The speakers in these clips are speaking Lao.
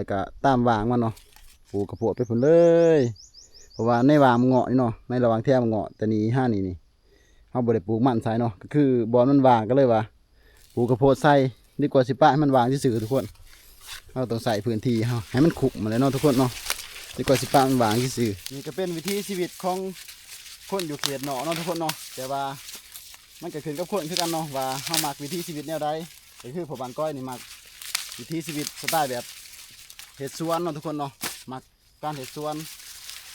ລະກະຕາມຫວ່າງມັນເນາະ ປູກກະໂພດໄປພຸ້ນເລີຍ. ເພາະວ່າໃນຫວ່າງເງາະນີ້ເນາະ ໃນລະຫວ່າງແຖວເງາະຕະໜີຫານີ້ນີ້ ເຮົາບໍ່ໄດ້ປູກມັນໃສ່ເນາະ ກໍຄືບ່ອນມັນຫວ່າງ ກໍເລີຍວ່າປູກກະໂພດໃສ່ ດີກວ່າຊິປະໃຫ້ມັນຫວ່າງຊື່ໆ ທຸກຄົນ. ເຮົາຕ້ອງໃຊ້ພື້ນທີ່ເຮົາໃຫ້ມັນຄຸ້ມຫັ້ນແຫຼະເນາະ ທຸກຄົນເນາະ ດີກວ່າຊິປະມັນຫວ່າງຊື່ໆ. ນີ້ກໍເປັນວິຖີຊີວິດຂອງຄົນຢູ່ເຂດນອກເນາະ ທຸກຄົນເນາະ ແຕ່ວ່າມັນກໍຂຶ້ນກັບຄົນຄືກັນເນາະ ວ່າເຮົາມັກວິຖີຊີວິດແນວໃດ. ກໍຄືພໍ່ບ້ານກ້ອຍນີ້ມັກວິຖີຊີວິດສະໄຕແບບເຮັດສວນເນາະ ທຸກຄົນເນາະ ມັກ ການເຮັດສວນ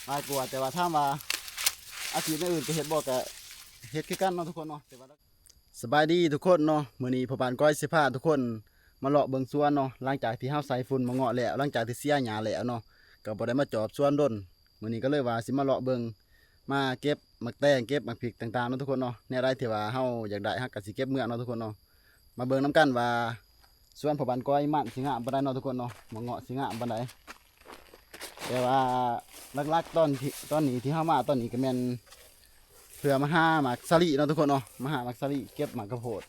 ຫຼາຍກວ່າ. ແຕ່ວ່າຖາມວ່າອາຊີບແນວອື່ນກໍເຮັດບໍ່ ກໍເຮັດຄືກັນເນາະ ທຸກຄົນເນາະ ແຕ່ວ່າ ສະບາຍດີທຸກຄົນເນາະ ມື້ນີ້ພໍ່ບ້ານກ້ອຍຊິພາທຸກຄົນມາເລາະເບິ່ງສວນເນາະ. ຫຼັງຈາກທີ່ເຮົາໃສ່ຝຸ່ນໝາກເງາະແລ້ວ ຫຼັງຈາກທີ່ເສຍຫຍ້າແລ້ວເນາະ ກໍບໍ່ໄດ້ມາຈອບສວນດົນ. ມື້ນີ້ກໍເລີຍວ່າຊິມາເລາະເບິ່ງ ມາເກັບໝາກແຕງ ເກັບໝາກພິກຕ່າງໆເນາະ ທຸກຄົນເນາະ. ແນວໃດທີ່ວ່າເຮົາຢາກໄດ້ ເຮົາກໍຊິເກັບເມືອເນາະ ທຸກຄົນເນາະ. ມາເບິ່ງນຳກັນວ່າສວນພໍ່ບ້ານກ້ອຍມັນຊິງາມປານໃດເນາະ ທຸກຄົນເນາະ ໝາກເງາະຊິງາມປານໃດ. ແຕ່ວ່າຫຼັກໆ ຕອນທີ່ ຕອນນີ້ທີ່ເຮົາມາຕອນນີ້ກໍແມ່ນເພື່ອມາຫາໝາກສາລີເນາະ ທຸກຄົນເນາະ ມາຫາໝາກສາລີ ເກັບໝາກກະໂພດ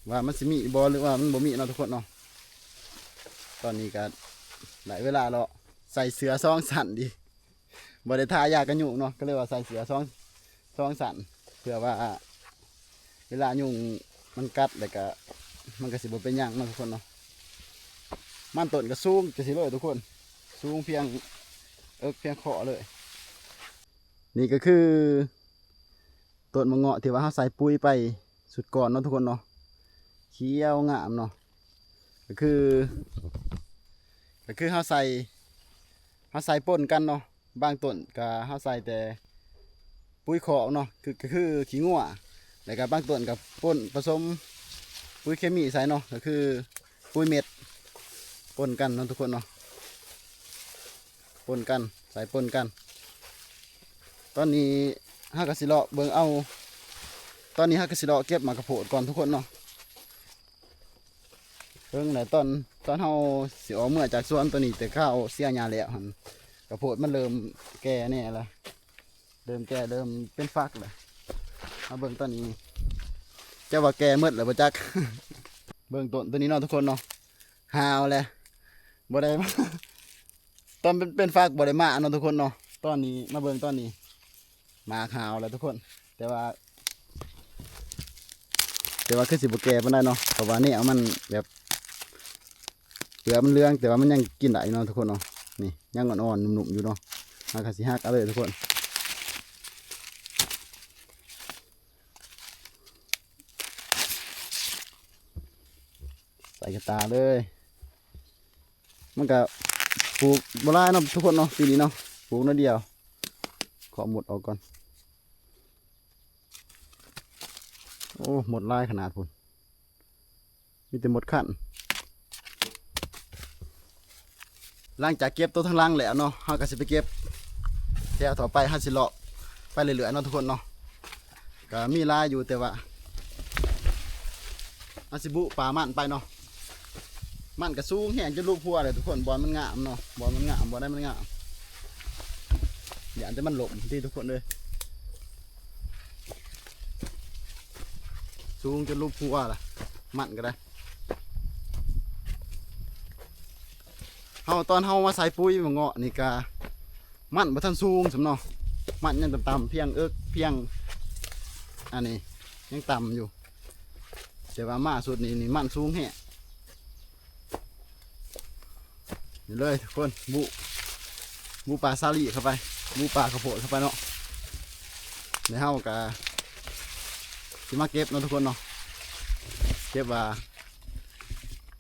ວ່າມັນຊິມີບໍ່ ຫຼືວ່າມັນບໍ່ມີເນາະ ທຸກຄົນເນາະ. ຕອນນີ້ກໍໄດ້ເວລາແລ້ວ ໃສ່ເສື້ອສອງຊັ້ນອີກ ບໍ່ໄດ້ທາຢາກັນຍຸງເນາະ ກໍເລີຍວ່າໃສ່ເສື້ອສອງ ສອງຊັ້ນ ເພື່ອວ່າເວລາຍຸງມັນກັດ ແລ້ວກະມັນກະຊິບໍ່ເປັນຫຍັງເນາະ ທຸກຄົນເນາະ. ມັນຕົ້ນກະສູງຈັ່ງຊີ້ເລີຍ ທຸກຄົນ ສູງພຽງເອິກພຽງຄໍເລີຍ. ນີ້ກໍຄືຕົ້ນໝາກເງາະທີ່ວ່າເຮົາໃສ່ປຸ໋ຍໄປຊຸດກ່ອນເນາະ ທຸກຄົນເນາະ ຂຽວງາມເນາະ. ກໍຄື ກໍຄືເຮົາໃສ່ ເຮົາໃສ່ປົນກັນເນາະ ບາງຕົ້ນກະເຮົາໃສ່ແຕ່ປຸ໋ຍຄອກເນາະ ຄື ກໍຄືຂີ້ງົວ ແລ້ວກະບາງຕົ້ນກະປົນປະສົມປຸ໋ຍເຄມີໃສ່ເນາະ ກໍຄືປຸ໋ຍເມັດ ປົນກັນເນາະ ທຸກຄົນເນາະ ປົນກັນ ໃສ່ປົນກັນ. ຕອນນີ້ເຮົາກະຊິເລາະເບິ່ງເອົາ ຕອນນີ້ເຮົາກະຊິເລາະເກັບໝາກກະໂພດກ່ອນ ທຸກຄົນເນາະ. ເບິ່ງແຫຼະ ຕອນ ຕອນເຮົາຊິອອກເມືອຈາກສວນໂຕນີ້ ແຕ່ຄາວເສຍຫຍ້າແລ້ວຫັ້ນ ກະໂພດມັນເລີ່ມແກ່ແນ່ລະ ເລີ່ມແກ່ ເລີ່ມເປັນຝັກລະ. ມາເບິ່ງຕອນນີ້ ຈັກວ່າແກ່ໝົດແລ້ວບໍ່ຈັກ. ເບິ່ງຕົ້ນໂຕນີ້ເນາະ ທຸກຄົນເນາະ ຫາວແຫຼະ ບໍ່ໄດ້ ຕອນເປັນ ເປັນຝັກບໍ່ໄດ້ມາເນາະ ທຸກຄົນເນາະ. ຕອນນີ້ມາເບິ່ງຕອນນີ້ ໝາກຫາວແລ້ວ ທຸກຄົນ ແຕ່ວ່າ ແຕ່ວ່າຄືຊິບໍ່ແກ່ປານໃດເນາະ ເພາະວ່າແນວມັນແບບເປືອກມັນເຫຼືອງ ແຕ່ວ່າມັນຍັງກິນໄດ້ເນາະ ທຸກຄົນເນາະ. ນີ້ຍັງອ່ອນໆ ໜຸ່ມໆ ຢູ່ເນາະ ເຮົາກໍຊິຫັກເອົາເລີຍ ທຸກຄົນ ໃສ່ກະຕ່າເລີຍ. ມັນກະປູກບໍ່ຫຼາຍເນາະ ທຸກຄົນເນາະ ປີນີ້ເນາະ ປູກໜ້ອຍດຽວ. ຂໍໝົດອອກກ່ອນ ໂອ້ ໝົດຫຼາຍຂະໜາດພຸ້ນ ມີແຕ່ໝົດຄັນ. ຫຼັງຈາກເກັບໂຕທາງຫຼັງແລ້ວເນາະ ເຮົາກໍຊິໄປເກັບແຖວຕໍ່ໄປ ເຮົາຊິເລາະໄປເລື້ອຍໆ ເນາະ ທຸກຄົນເນາະ. ກໍມີຫຼາຍຢູ່ ແຕ່ວ່າເຮົາຊິບຸປ່າມັນໄປເນາະ. ມັນກໍສູງແຮງຈົນລຸກຫົວເລີຍ ທຸກຄົນ ບ່ອນມັນງາມເນາະ ບ່ອນມັນງາມ ບ່ອນໃດມັນງາມ. ຢ້ານແຕ່ມັນລົ້ມຕິ ທຸກຄົນເອີຍ ສູງຈົນລຸກຫົວລະ ມັນກໍໄດ້. ເຮົາ ຕອນເຮົາມາໃສ່ປຸ໋ຍໝາກເງາະນີ້ກະ ມັນບໍ່ທັນສູງສ່ຳເນາະ ມັນຍັງຕ່ຳໆ ພຽງເອິກ ພຽງ ອັນນີ້ຍັງຕ່ຳຢູ່. ແຕ່ວ່າມາຊຸດນີ້ນີ້ມັນສູງແຮງ. ນີ້ເລີຍ ທຸກຄົນ ບຸ ບຸປ່າສາລີເຂົ້າໄປ ບຸປ່າເຂົ້າໂພດເຂົ້າໄປເນາະ. ແລ້ວເຮົາກະຊິມາເກັບເນາະ ທຸກຄົນເນາະ ເກັບວ່າ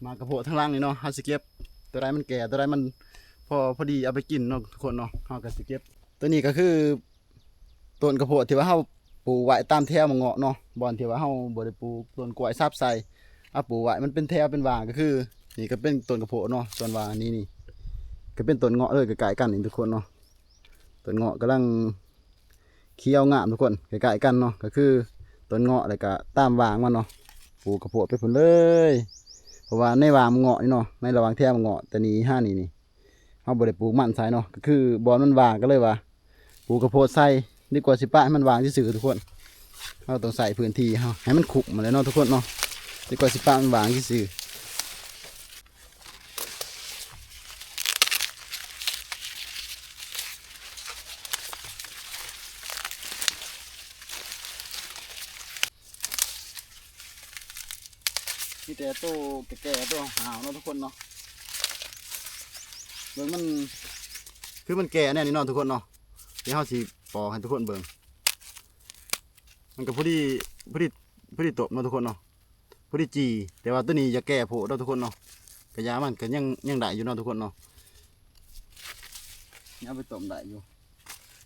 ໝາກກະໂພດທາງຫຼັງນີ້ເນາະ ເຮົາຊິເກັບ ໂຕໃດມັນແກ່ ໂຕໃດມັນພໍ ພໍດີເອົາໄປກິນເນາະ ທຸກຄົນເນາະ ເຮົາກໍຊິເກັບ. ໂຕນີ້ກໍຄືຕົ້ນກະໂພດທີ່ວ່າເຮົາປູກໄວ້ຕາມແຖວໝາກເງາະເນາະ ບ່ອນທີ່ວ່າເຮົາບໍ່ໄດ້ປູກຕົ້ນກ້ວຍສັບໃສ່ ເຮົາປູກໄວ້ມັນເປັນແຖວເປັນຫວ່າງ. ກໍຄືນີ້ກໍເປັນຕົ້ນກະໂພດເນາະ ສ່ວນວ່ານີ້ ນີ້ກໍເປັນຕົ້ນເງາະເລີຍ ໃກ້ໆ ກັນນີ້ ທຸກຄົນເນາະ. ຕົ້ນເງາະກຳລັງ ຂຽວງາມ ທຸກຄົນ ໃກ້ໆ ກັນເນາະ ກໍຄືຕົ້ນເງາະ ແລ້ວກະຕາມຫວ່າງມັນເນາະ ປູກກະໂພດໄປພຸ້ນເລີຍ. ເພາະວ່າໃນຫວ່າງເງາະນີ້ເນາະ ໃນລະຫວ່າງແຖວເງາະ ແຕ່ນີ້ຫານີ້ນີ້ ເຮົາບໍ່ໄດ້ປູກມັນໃສ່ເນາະ ກໍຄືບ່ອນມັນຫວ່າງ ກໍເລີຍວ່າປູກກະໂພດໃສ່ ດີກວ່າຊິປະໃຫ້ມັນຫວ່າງຊື່ໆ ທຸກຄົນ. ເຮົາຕ້ອງໃຊ້ພື້ນທີ່ເຮົາໃຫ້ມັນຄຸ້ມຫັ້ນແຫຼະເນາະ ທຸກຄົນເນາະ ດີກວ່າຊິປະມັນຫວ່າງຊື່ໆ. ມີແຕ່ໂຕແກ່ໆ ໂຕຫາວເນາະທຸກຄົນເນາະ. ເບິ່ງມັນ ຄືມັນແກ່ແນວນີ້ເນາະທຸກຄົນເນາະ. ດຽວເຮົາຊິປອກໃຫ້ທຸກຄົນເບິ່ງ. ມັນກໍພໍດີ ພໍດີ ພໍດີຕົບເນາະທຸກຄົນເນາະ. ພໍດີຈີ່ ແຕ່ວ່າໂຕນີ້ຢາກແກ່ໂພດເນາະທຸກຄົນເນາະ. ກະຢາມັນກໍຍັງ ຍັງໄດ້ຢູ່ເນາະທຸກຄົນເນາະ. ເອົາໄປຕົ້ມໄດ້ຢູ່.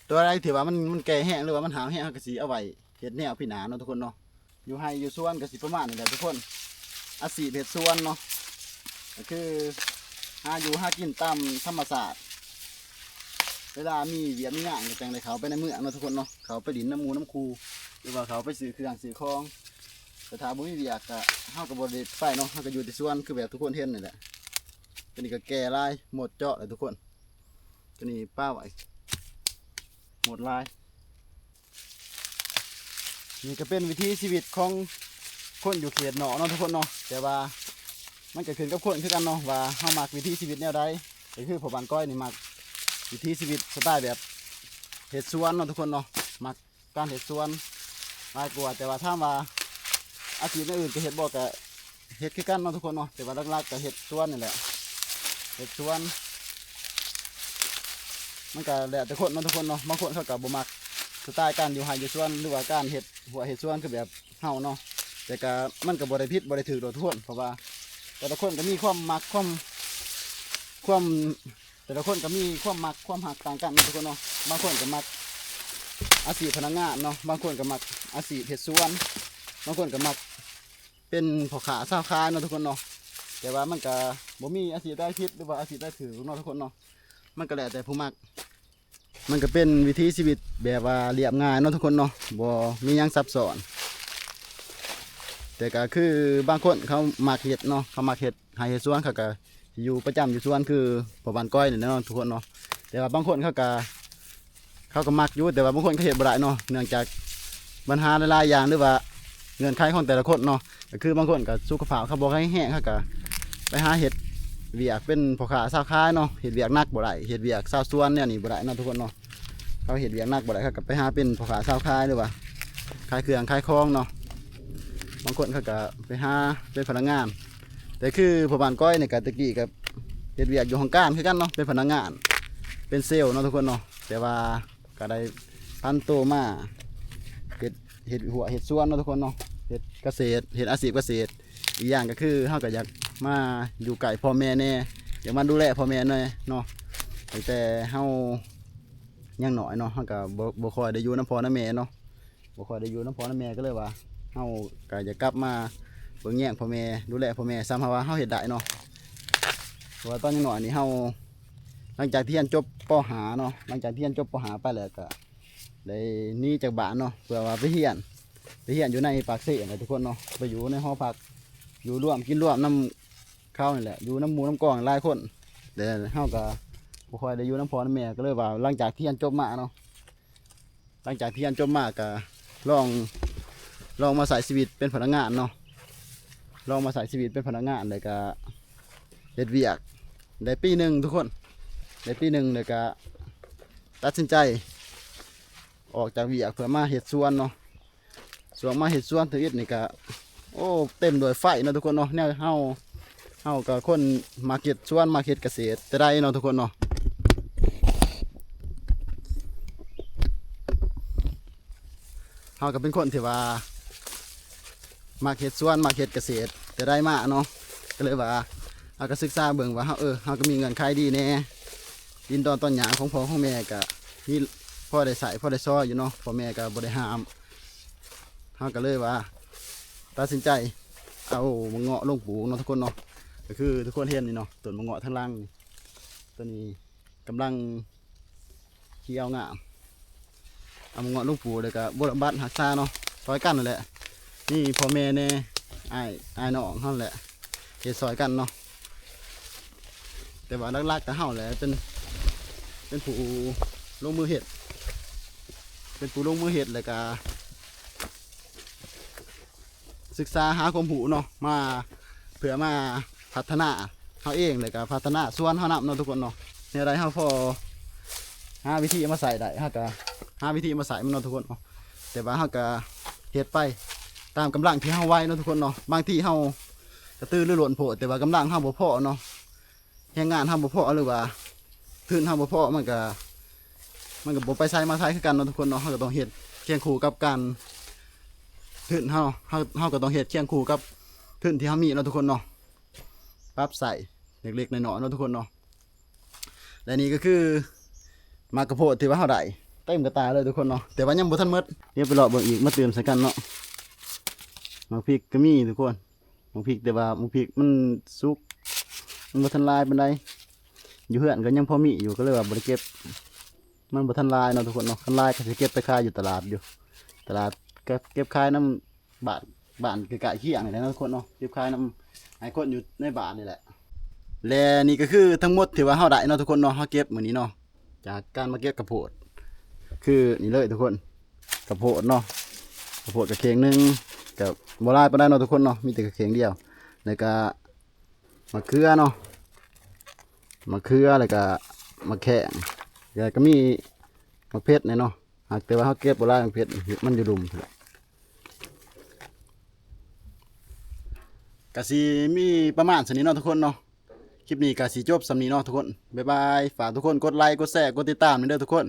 ໂຕໃດທີ່ວ່າມັນ ມັນແກ່ແຮງ ຫຼືວ່າມັນຫາວແຮງ ເຮົາກໍຊິເອົາໄວ້ເຮັດແນວປີໜ້າເນາະທຸກຄົນເນາະ. ຢູ່ໄຮ່ຢູ່ສວນກໍຊິປະມານນີ້ແຫຼະທຸກຄົນ. ອາຊີບເຮັດສວນເນາະ ກໍຄືຫາຢູ່ຫາກິນຕາມທຳມະຊາດ. ເວລາມີວຽກມີງານກໍຈັ່ງໄດ້ເຂົ້າໄປໃນເມືອງເນາະທຸກຄົນເນາະ, ເຂົ້າໄປຫຼິ້ນນຳໝູ່ນຳຄູ່ ຫຼືວ່າເຂົ້າໄປຊື້ເຄື່ອງຊື້ຂອງ. ແຕ່ຖ້າບໍ່ມີວຽກກໍ ເຮົາກໍບໍ່ໄດ້ໄປເນາະ, ເຮົາກໍຢູ່ແຕ່ສວນ ຄືແບບທຸກຄົນເຫັນນີ້ແຫຼະ. ໂຕນີ້ກໍແກ່ຫຼາຍ ໝົດເຈາະແລ້ວທຸກຄົນ. ໂຕນີ້ປະໄວ້ ໝົດຫຼາຍ. ນີ້ກໍເປັນວິຖີຊີວິດຂອງຄົນຢູ່ເຂດນອກເນາະທຸກຄົນເນາະ. ແຕ່ວ່າມັນກໍຂຶ້ນກັບຄົນຄືກັນເນາະ ວ່າເຮົາມັກວິຖີຊີວິດແນວໃດ. ກໍຄືພໍ່ບ້ານກ້ອຍນີ້ມັກວິຖີຊີວິດສະໄຕແບບເຮັດສວນເນາະທຸກຄົນເນາະ, ມັກການເຮັດສວນຫຼາຍກວ່າ. ແຕ່ວ່າຖາມວ່າອາຊີບແນວອື່ນກໍເຮັດບໍ່ ກໍ ເຮັດຄືກັນເນາະທຸກຄົນເນາະ, ແຕ່ວ່າຫຼັກໆກໍເຮັດສວນນີ້ແຫຼະ. ເຮັດສວນມັນກໍແລ້ວແຕ່ຄົນເນາະທຸກຄົນເນາະ. ບາງຄົນເຂົາກໍບໍ່ມັກສະໄຕການຢູ່ໄຮ່ຢູ່ສວນ ຫຼືວ່າການເຮັດຮົ້ວເຮັດສວນຄືແບບເຮົາເນາະ. ແຕ່ກໍມັນກໍບໍ່ໄດ້ຜິດບໍ່ໄດ້ຖືກດອກທຸກຄົນ, ເພາະວ່າແຕ່ລະຄົນກໍມີຄວາມມັກ ຄວາມ ຄວາມ ແຕ່ລະຄົນກໍມີຄວາມມັກຄວາມຮັກຕ່າງກັນເນາະທຸກຄົນເນາະ. ບາງຄົນກໍມັກອາຊີບພະນັກງານເນາະ, ບາງຄົນກໍມັກອາຊີບເຮັດສວນ, ບາງຄົນກໍມັກ ເປັນພໍ່ຄ້າຊາວຂາຍເນາະທຸກຄົນເນາະ. ແຕ່ວ່າມັນກະບໍ່ມີອາຊີບໃດຜິດ ຫຼືວ່າອາຊີບໃດຖືກເນາະທຸກຄົນເນາະ, ມັນກະແລ້ວແຕ່ຜູ້ມັກ. ມັນກະເປັນວິຖີຊີວິດແບບວ່າລຽບງ່າຍເນາະທຸກຄົນເນາະ, ບໍ່ມີຫຍັງຊັບຊ້ອນ. ແຕ່ກະຄືບາງຄົນເຂົາມັກເຮັດເນາະ, ເຂົາມັກເຮັດໄຮ່ເຮັດສວນ ເຂົາກະຢູ່ປະຈຳຢູ່ສວນ ຄືພໍ່ບ້ານກ້ອຍນີ້ແຫຼະເນາະທຸກຄົນເນາະ. ແຕ່ວ່າບາງຄົນເຂົາກະ ເຂົາກໍມັກຢູ່ ແຕ່ວ່າບາງຄົນກໍເຮັດບໍ່ໄດ້ເນາະ ເນື່ອງຈາກບັນຫາຫຼາຍໆຢ່າງ ຫຼືວ່າເງື່ອນໄຂຂອງແຕ່ລະຄົນເນາະ. ກໍຄືບາງຄົນກໍສຸຂະພາບເຂົາບໍ່ແຂງແຮງ ເຂົາກໍໄປຫາເຮັດວຽກເປັນພໍ່ຄ້າຊາວຂາຍເນາະ, ເຮັດວຽກໜັກບໍ່ໄດ້ ເຮັດວຽກຊາວສວນແນວນີ້ບໍ່ໄດ້ເນາະທຸກຄົນເນາະ. ເຂົາເຮັດວຽກໜັກບໍ່ໄດ້ ເຂົາກໍໄປຫາເປັນພໍ່ຄ້າຊາວຂາຍ ຫຼືວ່າຂາຍເຄື່ອງຂາຍຂອງເນາະ. ບາງຄົນເຂົາກໍໄປຫາເປັນພະນັກງານ. ແຕ່ຄືພໍ່ບ້ານກ້ອຍນີ້ກໍແຕ່ກີ້ກໍເຮັດວຽກຢູ່ຫ້ອງການຄືກັນເນາະ, ເປັນພະນັກງານ ເປັນເຊວເນາະທຸກຄົນເນາະ. ແຕ່ວ່າ ກໍໄດ້ຜັນໂຕມາເຮັດ ເຮັດຮົ້ວເຮັດສວນເນາະທຸກຄົນເນາະ, ເຮັດກະເສດ ເຮັດອາຊີບກະເສດ. ອີກຢ່າງກໍຄືເຮົາກໍຢາກມາຢູ່ໃກ້ພໍ່ແມ່ແດ່ ຢາກມາດູແລພໍ່ແມ່ແດ່ເນາະ. ຕັ້ງແຕ່ເຮົາຍັງນ້ອຍເນາະ ເຮົາກໍບໍ່ ບໍ່ຄ່ອຍໄດ້ຢູ່ນຳພໍ່ນຳແມ່ເນາະ, ບໍ່ຄ່ອຍໄດ້ຢູ່ນຳພໍ່ນຳແມ່ ກໍເລີຍວ່າເຮົາກໍຢາກກັບມາເບິ່ງແຍງພໍ່ແມ່ ດູແລພໍ່ແມ່ ສ່ຳເຮົາວ່າເຮົາເຮັດໄດ້ເນາະ. ເພາະວ່າຕອນຍັງນ້ອຍນີ້ເຮົາ ຫຼັງຈາກທີ່ຮຽນຈົບ ປໍຫ້າ ເນາະ, ຫຼັງຈາກທີ່ຮຽນຈົບ ປໍຫ້າ ໄປແລ້ວກໍໄດ້ໜີຈາກບ້ານເນາະ ເພື່ອວ່າໄປຮຽນ ໄປຮຽນຢູ່ໃນປາກເຊນແຫຼະທຸກຄົນເນາະ, ໄປຢູ່ໃນຫໍພັກ ຢູ່ລວມກິນລວມນຳເຂົານີ້ແຫຼະ ຢູ່ນຳໝູ່ນຳກອງຫຼາຍຄົນ. ແຕ່ເຮົາກໍບໍ່ຄ່ອຍໄດ້ຢູ່ນຳພໍ່ນຳແມ່ ກໍເລີຍວ່າຫຼັງຈາກທີ່ຮຽນຈົບມາເນາະ ຫຼັງຈາກທີ່ຮຽນຈົບມາກໍລອງ ລອງມາໃຊ້ຊີວິດເປັນພະນັກງານເນາະ, ລອງມາໃຊ້ຊີວິດເປັນພະນັກງານ ແລ້ວກໍເຮັດວຽກໄດ້ປີໜຶ່ງທຸກຄົນ, ໄດ້ປີໜຶ່ງ ແລ້ວກໍຕັດສິນໃຈອອກຈາກວຽກເພື່ອມາເຮັດສວນເນາະ. ຊ່ວງມາເຮັດສວນທຳອິດນີ້ກໍ ໂອ້ ເຕັມດ້ວຍໄຟເນາະທຸກຄົນເນາະ. ແນວເຮົາ ເຮົາກໍຄົນມັກເຮັດສວນ ມັກເຮັດກະເສດແຕ່ໃດເນາະທຸກຄົນເນາະ. ເຮົາກໍເປັນຄົນທີ່ວ່າມັກເຮັດສວນ ມັກເຮັດກະເສດແຕ່ໃດມາເນາະ, ກໍເລີຍວ່າເຮົາກໍສຶກສາເບິ່ງວ່າເຮົາ ເອີ ເຮົາກໍມີເງື່ອນໄຂດີແດ່, ດິນດອນຕອນຫຍ້າຂອງພໍ່ຂອງແມ່ກໍມີ ພໍໄດ້ໃຊ້ພໍໄດ້ຊອຍຢູ່ເນາະ, ພໍ່ແມ່ກໍບໍ່ໄດ້ຫ້າມ. ເຮົາກໍເລີຍວ່າຕັດສິນໃຈເອົາໝາກເງາະລົງປູກເນາະທຸກຄົນເນາະ. ກໍຄືທຸກຄົນເຫັນນີ້ເນາະ ຕົ້ນໝາກເງາະທາງຫຼັງນີ້ ໂຕນີ້ກຳລັງຂຽວງາມ. ເອົາໝາກເງາະລົງປູກ ແລ້ວກໍບົວບັດຮັກສາເນາະ, ຊ່ອຍກັນນັ້ນແຫຼະ, ມີພໍ່ແມ່ແດ່ ອ້າຍ ອ້າຍນ້ອງເຮົາແຫຼະ ເຮັດຊ່ອຍກັນເນາະ. ແຕ່ວ່າຫຼັກໆກໍເຮົາແຫຼະເປັນ ເປັນຜູ້ລົງມືເຮັດ ເປັນຜູ້ລົງມືເຮັດ ແລ້ວກໍສຶກສາຫາຄວາມຮູ້ເນາະ ມາ ເພື່ອມາພັດທະນາເຮົາເອງ ແລ້ວກໍພັດທະນາສວນເຮົານຳເນາະທຸກຄົນເນາະ. ແນວໃດເຮົາພໍຫາວິທີມາໃຊ້ໄດ້ ເຮົາກໍຫາວິທີມາໃຊ້ມັນເນາະທຸກຄົນເນາະ. ແຕ່ວ່າເຮົາກໍເຮັດໄປຕາມກຳລັງທີ່ເຮົາໄຫວເນາະທຸກຄົນເນາະ. ບາງທີເຮົາ ກະຕືລືລົ້ນໂພດ ແຕ່ວ່າກຳລັງເຮົາບໍ່ພໍເນາະ ແຮງງານເຮົາບໍ່ພໍ ຫຼືວ່າທຶນເຮົາບໍ່ພໍ ມັນກະ ມັນກະບໍ່ໄປໃສມາໃສຄືກັນເນາະທຸກຄົນເນາະ. ເຮົາກະຕ້ອງເຮັດຄຽງຄູ່ກັບການ ທຶນເຮົາ ເຮົາ ເຮົາກະຕ້ອງເຮັດຄຽງຄູ່ກັບທຶນທີ່ເຮົາມີເນາະທຸກຄົນເນາະ ປັບໃຊ້ເລັກໆນ້ອຍໆເນາະທຸກຄົນເນາະ. ແລະນີ້ກະຄືໝາກກະໂພດທີ່ວ່າເຮົາໄດ້ເຕັມກະຕ່າເລີຍທຸກຄົນເນາະ ແຕ່ວ່າຍັງບໍ່ທັນໝົດ. ດຽວໄປເລາະເບິ່ງອີກ ມາຕື່ມໃສ່ກັນເນາະ. ໝາກພິກກະມີທຸກຄົນ ໝາກພິກ ແຕ່ວ່າໝາກພິກມັນສຸກ ມັນບໍ່ທັນຫຼາຍປານໃດ. ຢູ່ເຮືອນກະຍັງພໍມີຢູ່ ກະເລີຍວ່າບໍ່ໄດ້ເກັບ ມັນບໍ່ທັນຫຼາຍເນາະທຸກຄົນເນາະ. ຄັນຫຼາຍກະຊິເກັບໄປຂາຍຢູ່ຕະຫຼາດຢູ່ ຕະຫຼາດ ກະເກັບຂາຍນຳບ້ານ ບ້ານໃກ້ໆຄຽງນີ້ແຫຼະເນາະທຸກຄົນເນາະ ເກັບຂາຍນຳໃຫ້ຄົນຢູ່ໃນບ້ານນີ້ແຫຼະ. ແລະນີ້ກະຄືທັງໝົດທີ່ວ່າເຮົາໄດ້ເນາະທຸກຄົນເນາະ ເຮົາເກັບມື້ນີ້ເນາະ ຈາກການມາເກັບກະໂພດ ຄືນີ້ເລີຍທຸກຄົນ ກະໂພດເນາະ ກະໂພດກະເຂ່ງໜຶ່ງ ກະບໍ່ຫຼາຍປານໃດເນາະທຸກຄົນເນາະ ມີແຕ່ກະເຂ່ງດຽວ ແລະກະໝາກເຂືອເນາະ ໝາກເຂືອ ແລະກະໝາກແຂ້ງ ແລະກະມີໝາກເຜັດແດ່ເນາະ. ຫາກແຕ່ວ່າເຮົາເກັບບໍ່ຫຼາຍໝາກເຜັດ ມັນຢູ່ລຸ່ມພຸ້ນແຫຼະ. ກະຊິມີປະມານສ່ຳນີ້ເນາະທຸກຄົນເນາະ. ຄລິບນີ້ກະຊິຈົບສ່ຳນີ້ເນາະທຸກຄົນ ບາຍບາຍ. ຝາກທຸກຄົນກົດໄລ ກົດແຊ ກົດຕິດຕາມແດ່ເດີທຸກຄົນ.